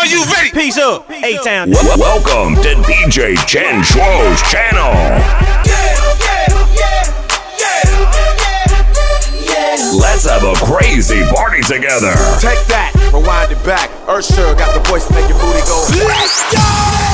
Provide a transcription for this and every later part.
Are you ready? Peace up, A-Town. Welcome to DJ Chen Shuo's channel. Let's have a crazy party together. Take that, rewind it back. Usher got the voice to make your booty go. Let's go!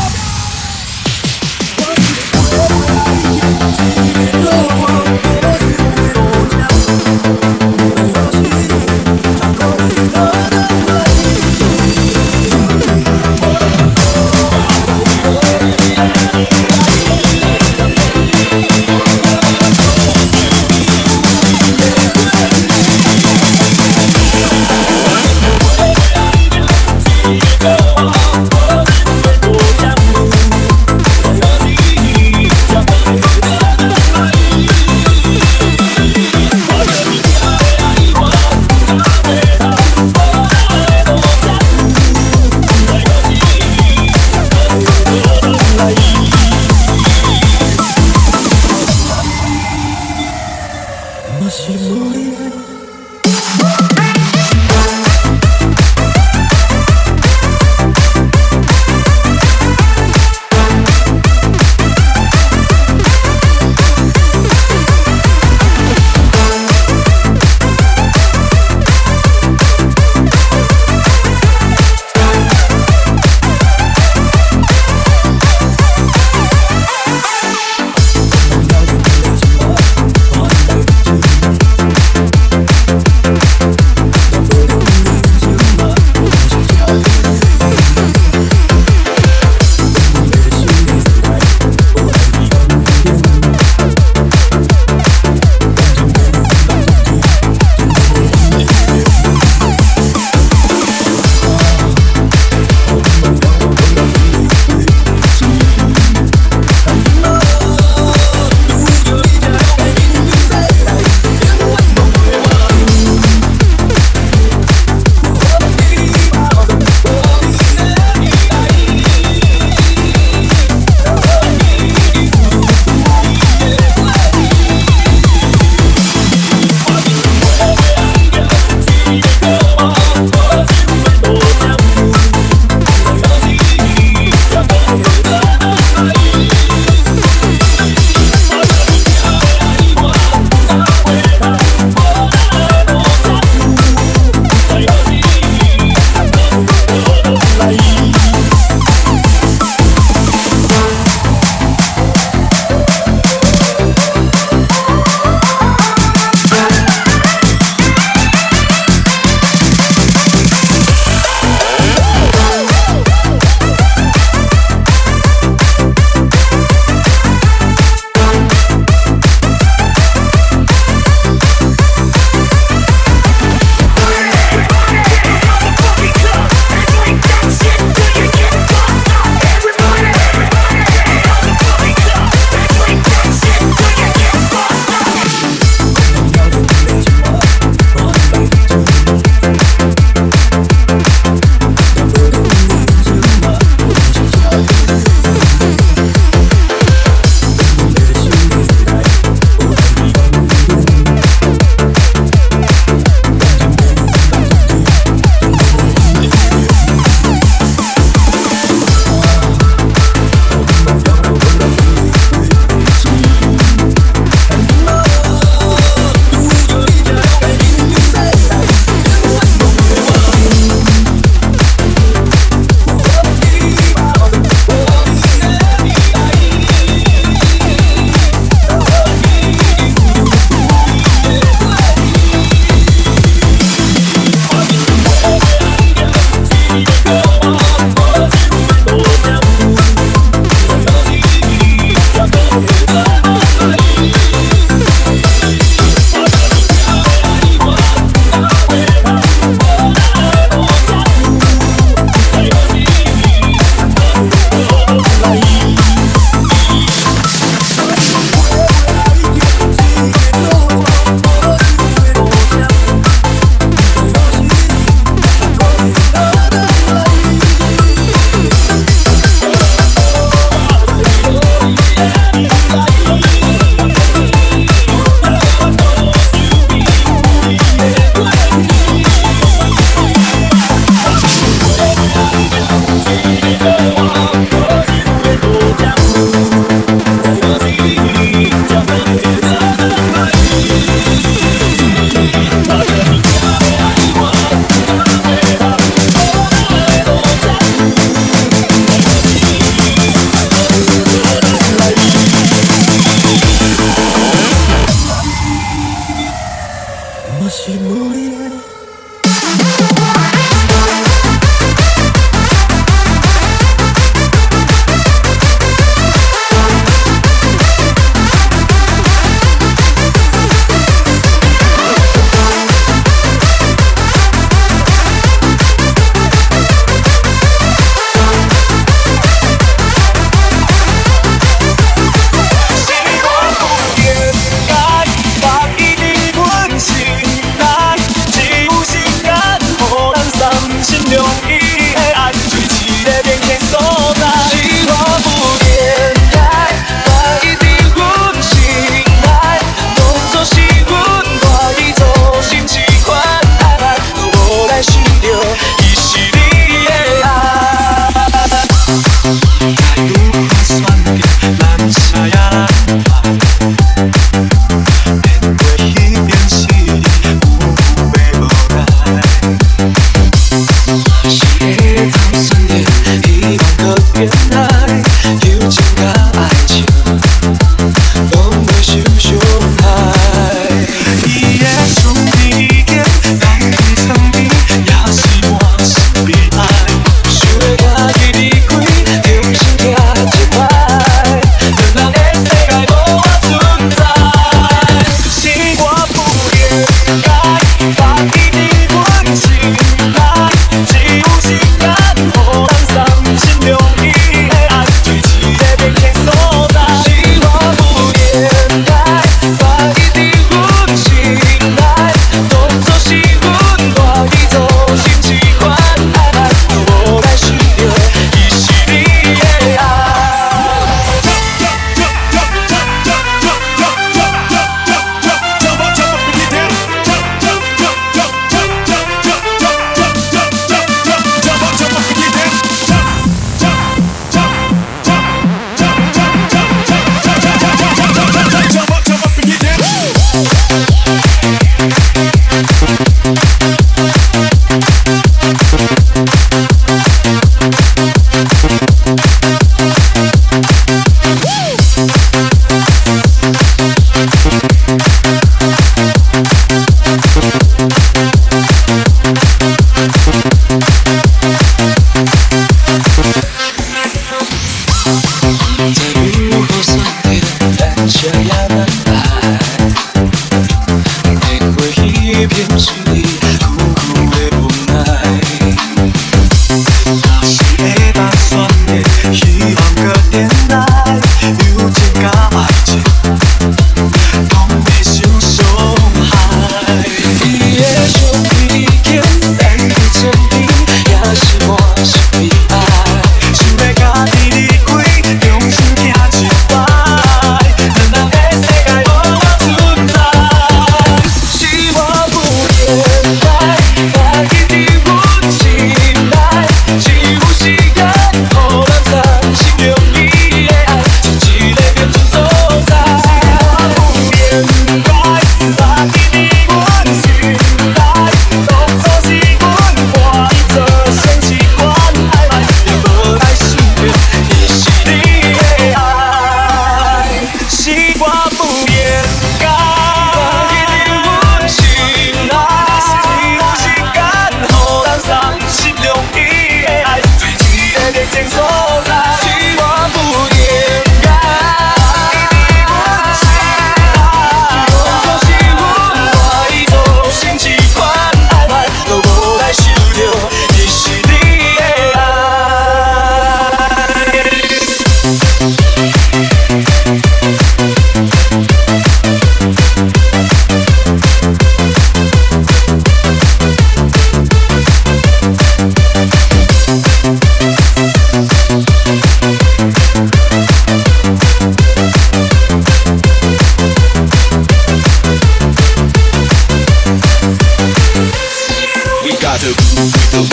我是無理的。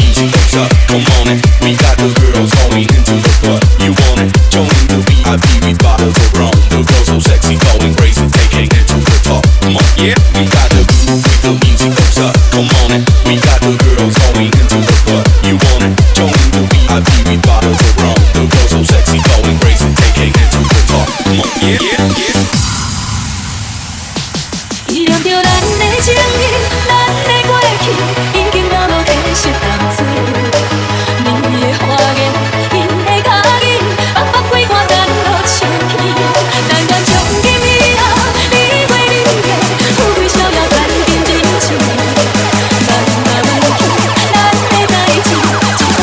Music goes up. Come on it, we got the girls going into the club. You want it? Join the VIP with bottles of rum. The girls so sexy, going crazy, taking it to the top. Come on, yeah, we got the groove with the music goes up. Come on it, we got the girls going into the club. You want it? Join the VIP with bottles of rum. The girls so sexy, going crazy, taking it to the top. Come on, yeah. 依恋著咱的情谊，咱的過去，已經老落繼續淡水。你的花言，伊的跤印，北北規看咱落清氣。但願從今以後，你過你的，富貴逍遙，斷定真情。慢慢去，咱的代誌，一步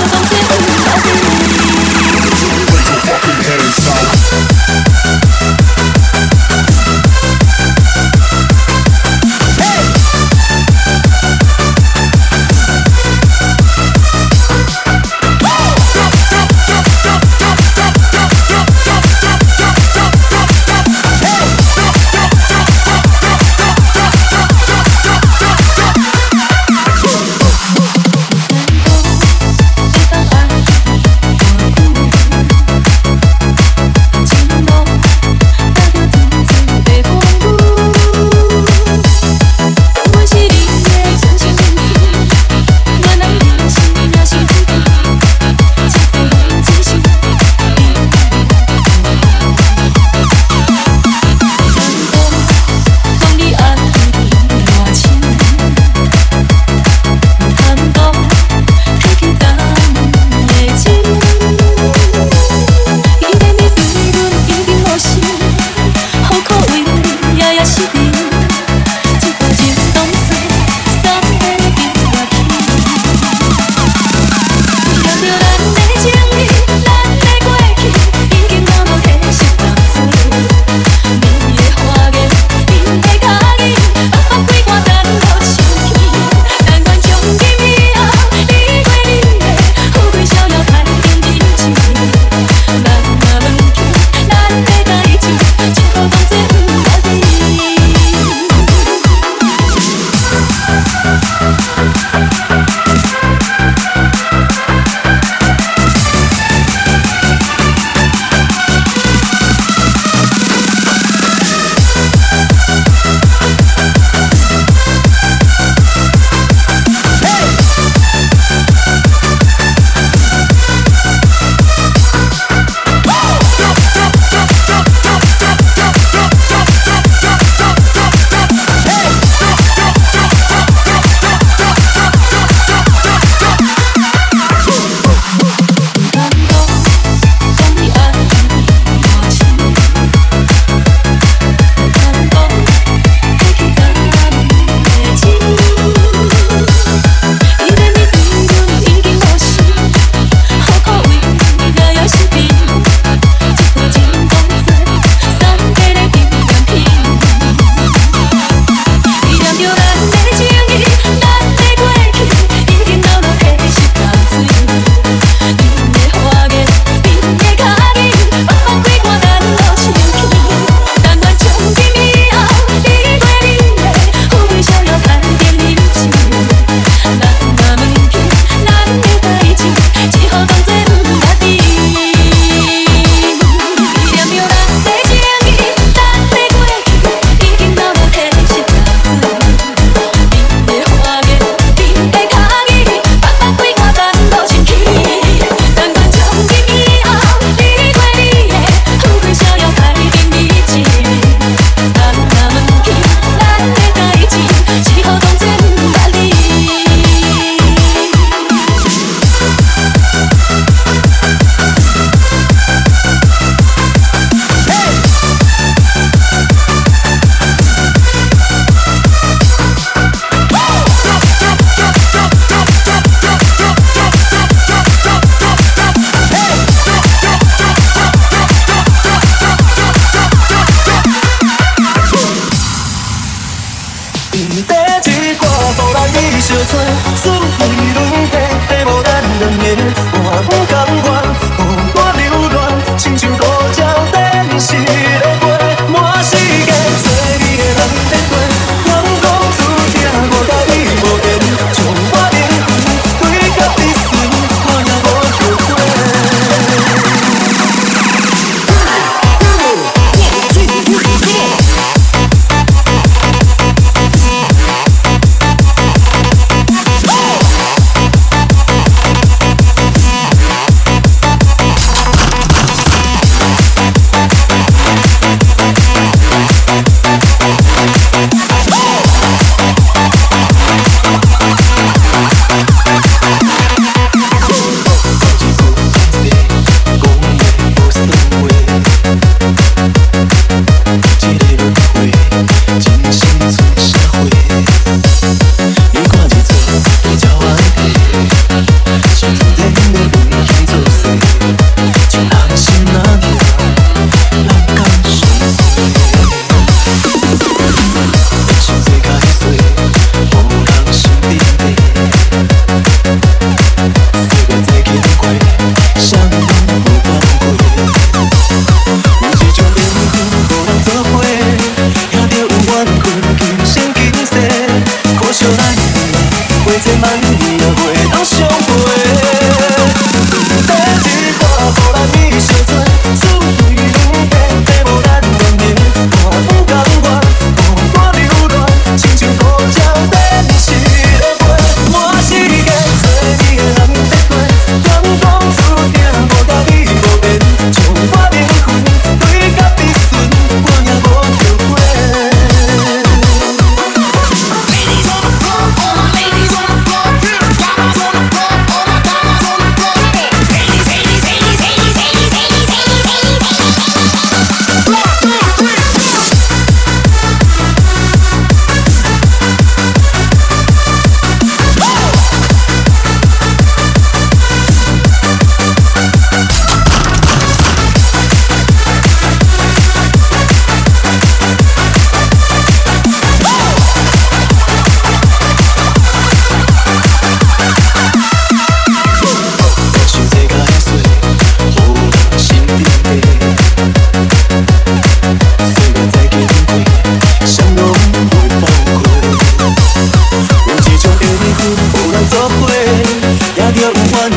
著有緣分，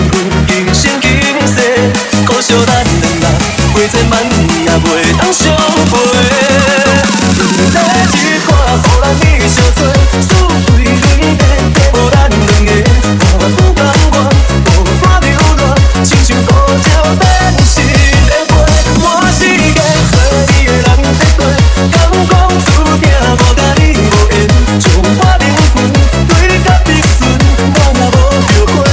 今生今世，可惜咱兩人過千萬年也袂當相陪。你這款予人去相找，輸對兩個，無咱兩個，我不甘願，無伴流浪，親像孤鳥變成的飛，滿世界找你的人在多，敢講注定我佮你無緣，將我靈魂對你甲必順，我也無後悔。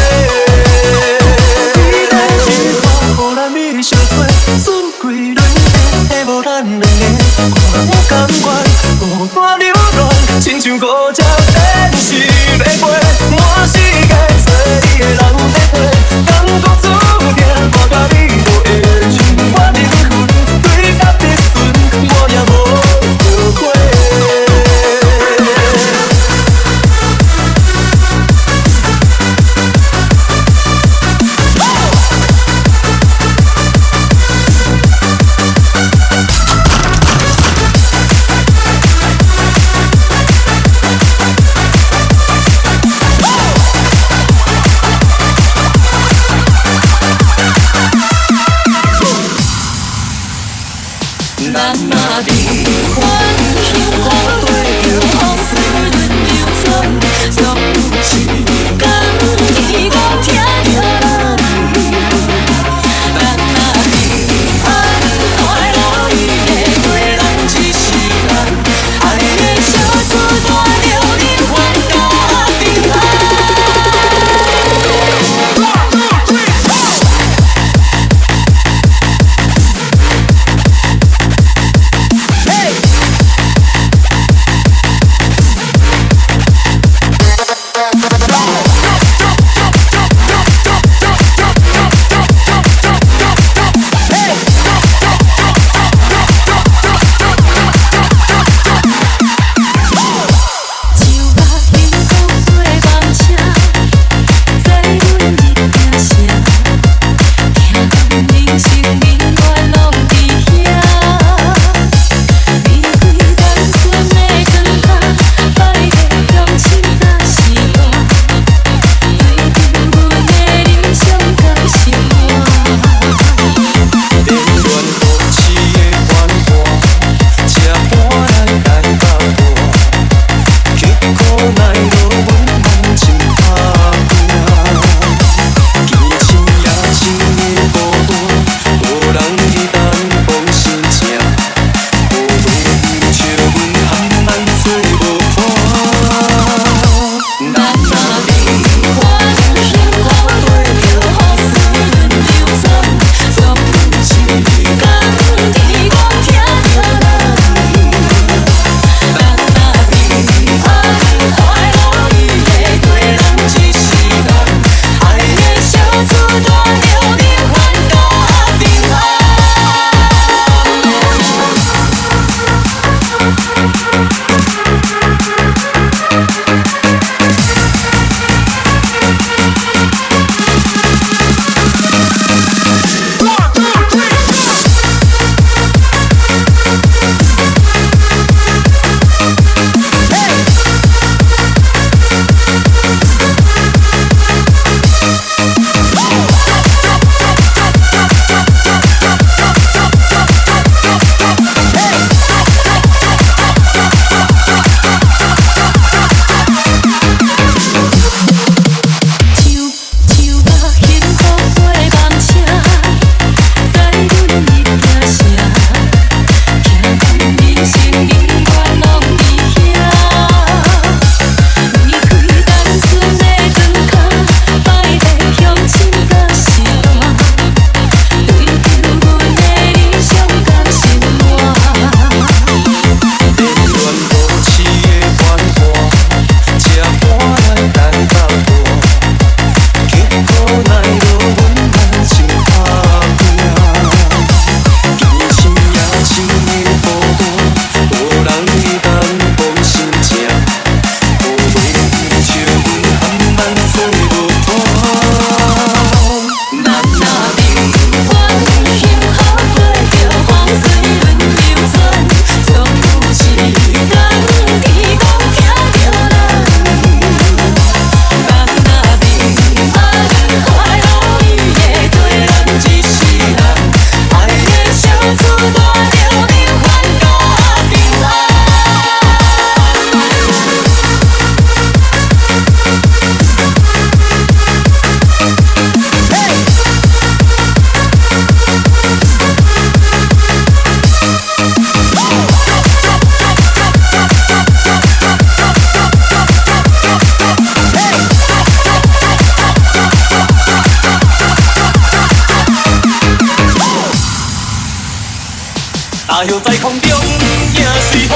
大叶在空中，影隨風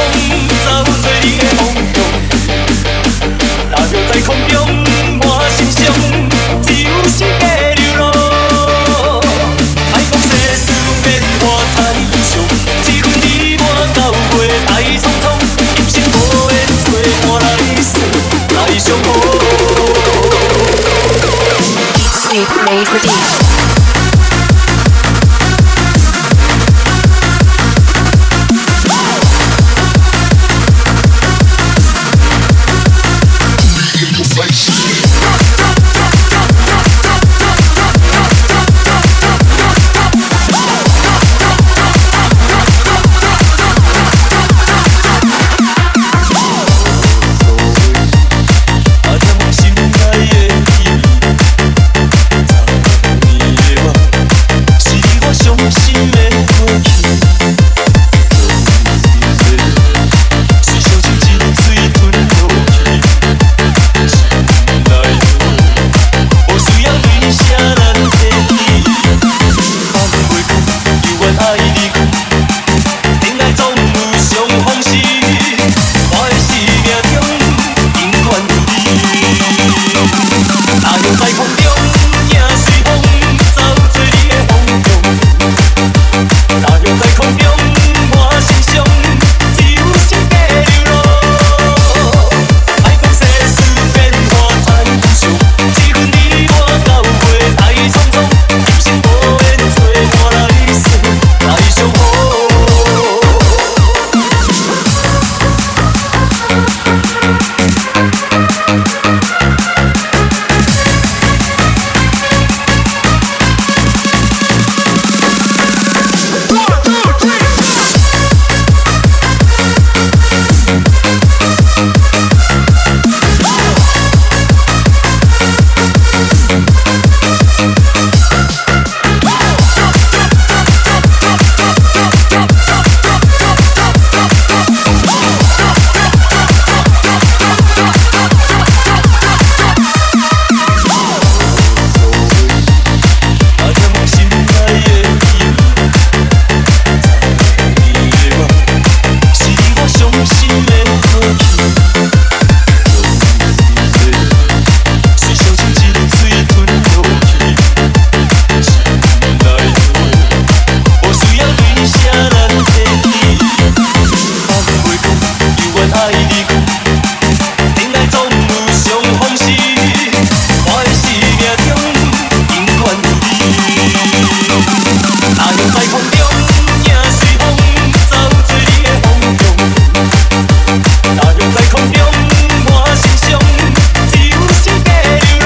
走做你的方向。大葉在空中，滿身傷，只有四界流浪。莫講世事變化太無常，只阮你我交過太匆匆，今生無緣做伴來世來相逢。 Eat, sleep, made, repeat. 阿踮心內的你，十年的夢，是你我傷心的過去。隨燒酒一喙吞落去，心內無需要對誰咱提起。放袂講，猶原愛你講，等來總有相逢時，我的生命中永遠有你。大葉在空中，影隨風走做你的方向。大葉在空中，滿身傷，只有四界流浪。莫講世事變化太無常，只阮你我交過太匆匆，今生無緣做伴來世來相逢。阿踮心內的你，十年的夢，是你我傷心的過去。隨燒酒一喙吞落去，心內無需要對誰咱提起。放袂講，猶原愛你講，等來總有相逢時，我的生命中永遠有你。大葉在空中，影隨風走做你的方向。大葉在空中，滿身傷，只有四界流浪。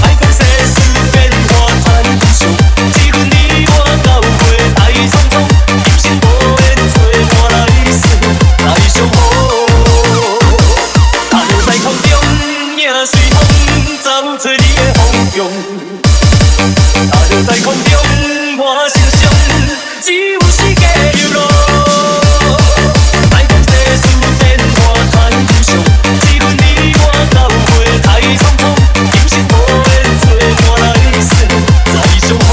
莫講世事變化太無常，只阮你我交過太匆匆，今生無緣做伴來世來相逢。大葉在空中，影隨風走做你的方向。大葉在空中，滿身傷，只有四界流浪。莫講世事變化太無常，只阮你我交過太匆匆，今生無緣做伴來世再相逢。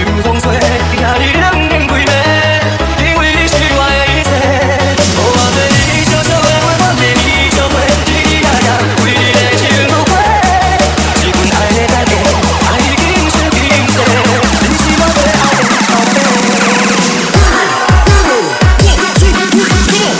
風吹，聽你冷冷規暝，因為你是我的一切。無偌濟你笑笑的話，我的你笑話，吱吱呀呀，為你的情花，是阮愛的代價，愛今生今世，你是我最愛的後 One, two, three, come on.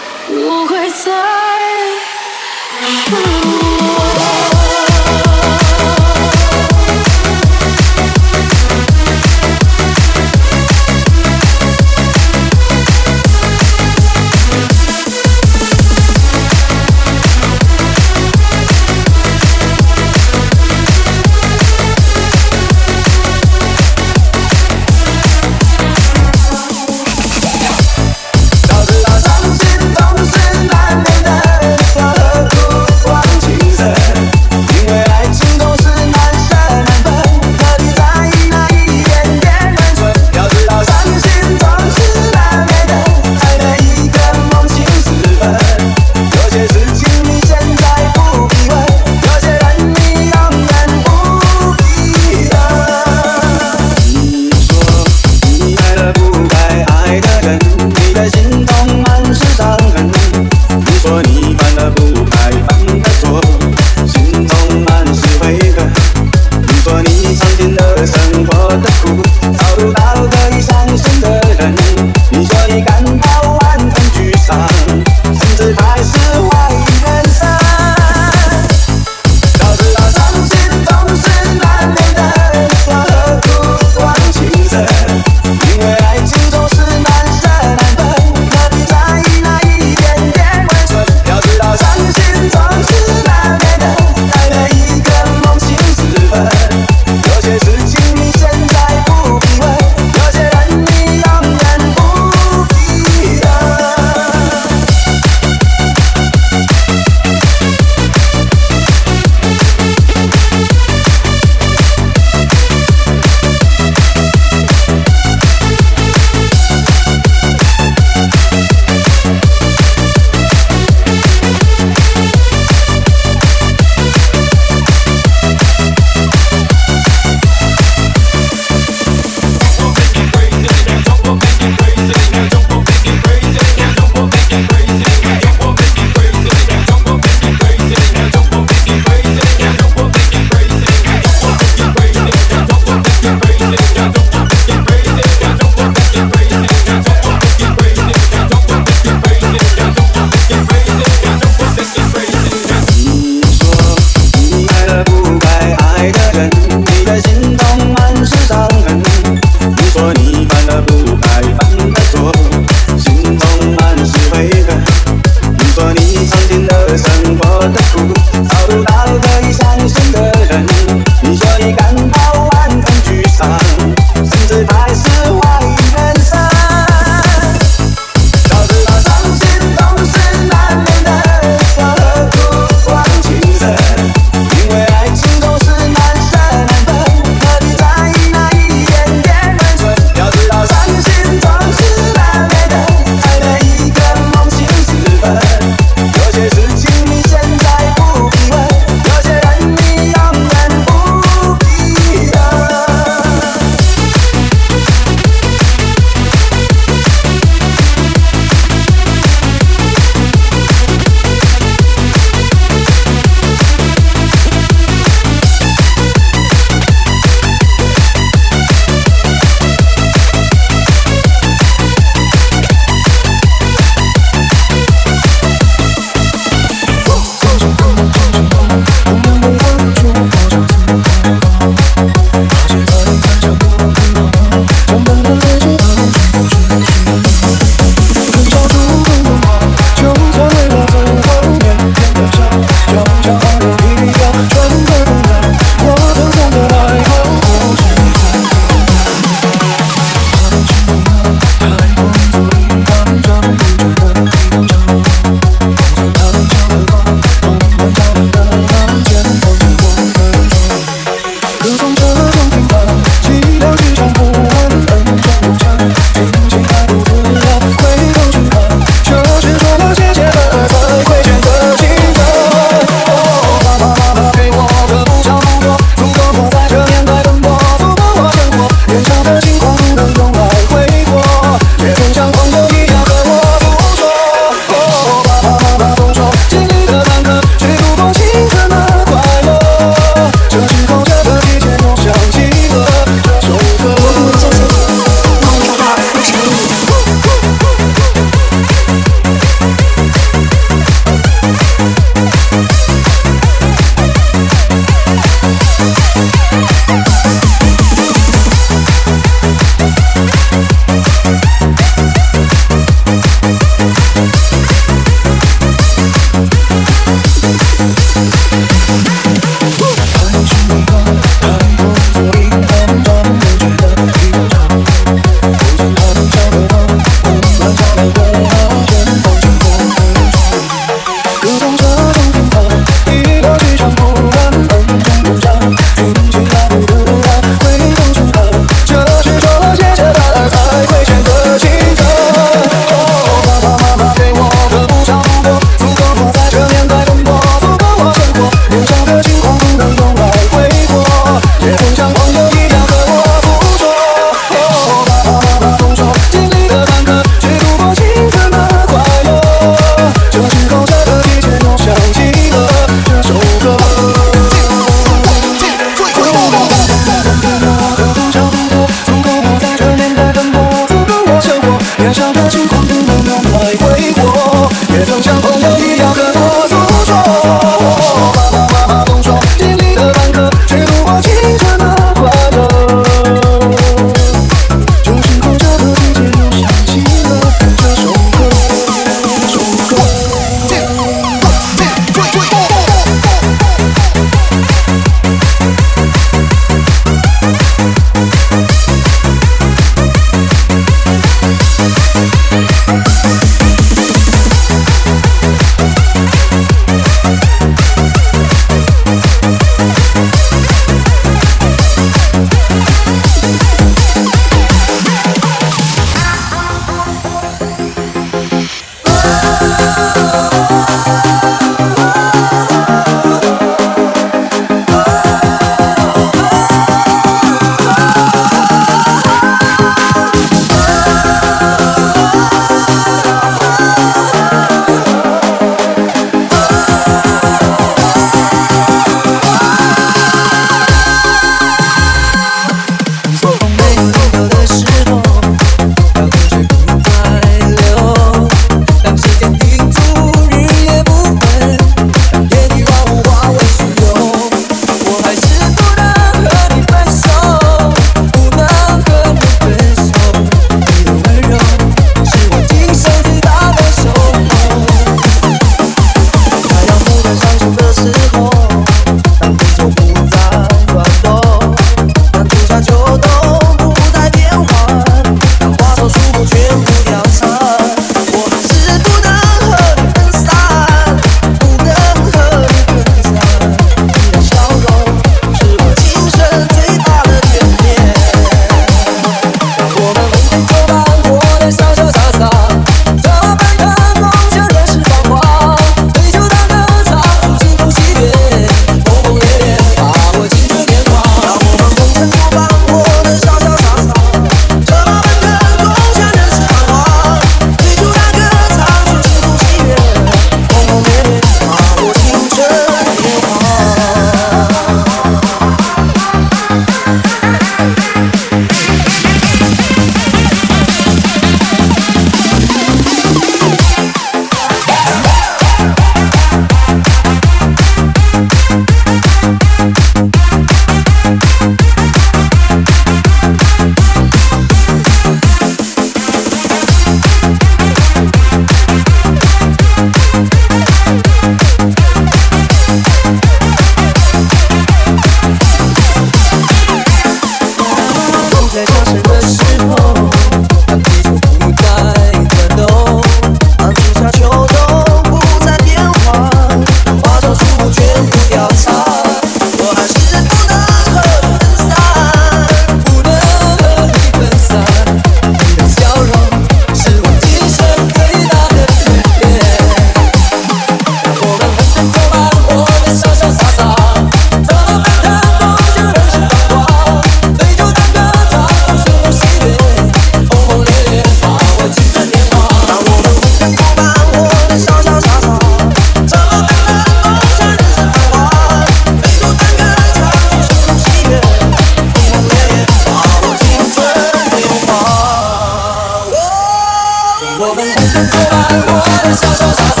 活得潇潇洒洒，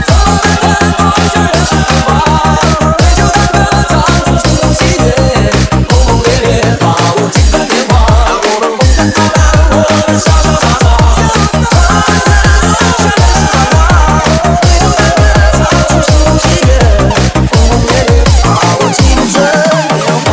走走看看过去人生繁华，对酒当歌，唱出心中喜悦，轰轰烈烈，把握青春年华。我们红尘作伴，活得潇潇洒洒，走走看看过去人生繁华，对酒当歌，唱出心中喜悦，轰轰烈烈，把握青春年华。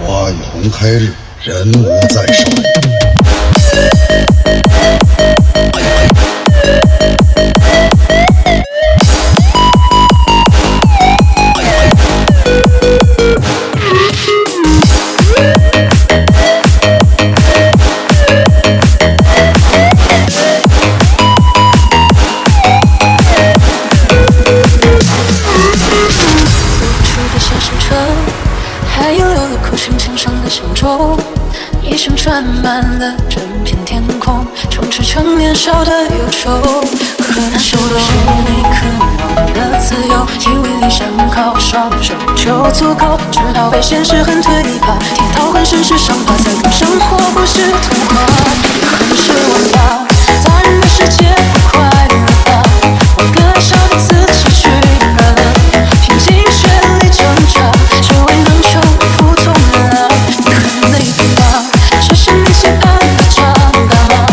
花已红开日，人无再少年。穿满了整片天空，充斥成年少的忧愁和难受。是你渴望的自由，以为理想靠双手就足够，直到被现实狠推一把，铁头浑身是伤疤，才懂生活不是童话。你很失望吧？大人的世界不快乐吧？我个小的自己去了，拼尽全力挣扎，只为能成为普通人啊。你很累对吧？这是你期盼的长大吗？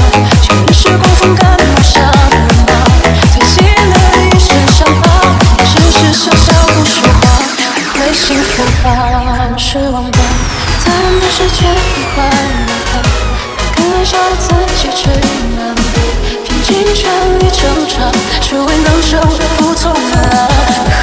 就任时光风干留下的吗？堆积了一身伤疤，只是笑笑不说话，还会幸福吧？很失望吧？大人的世界不快乐吧？可爱笑的自己取暖，拼尽全力挣扎，只为能成为普通人啊。很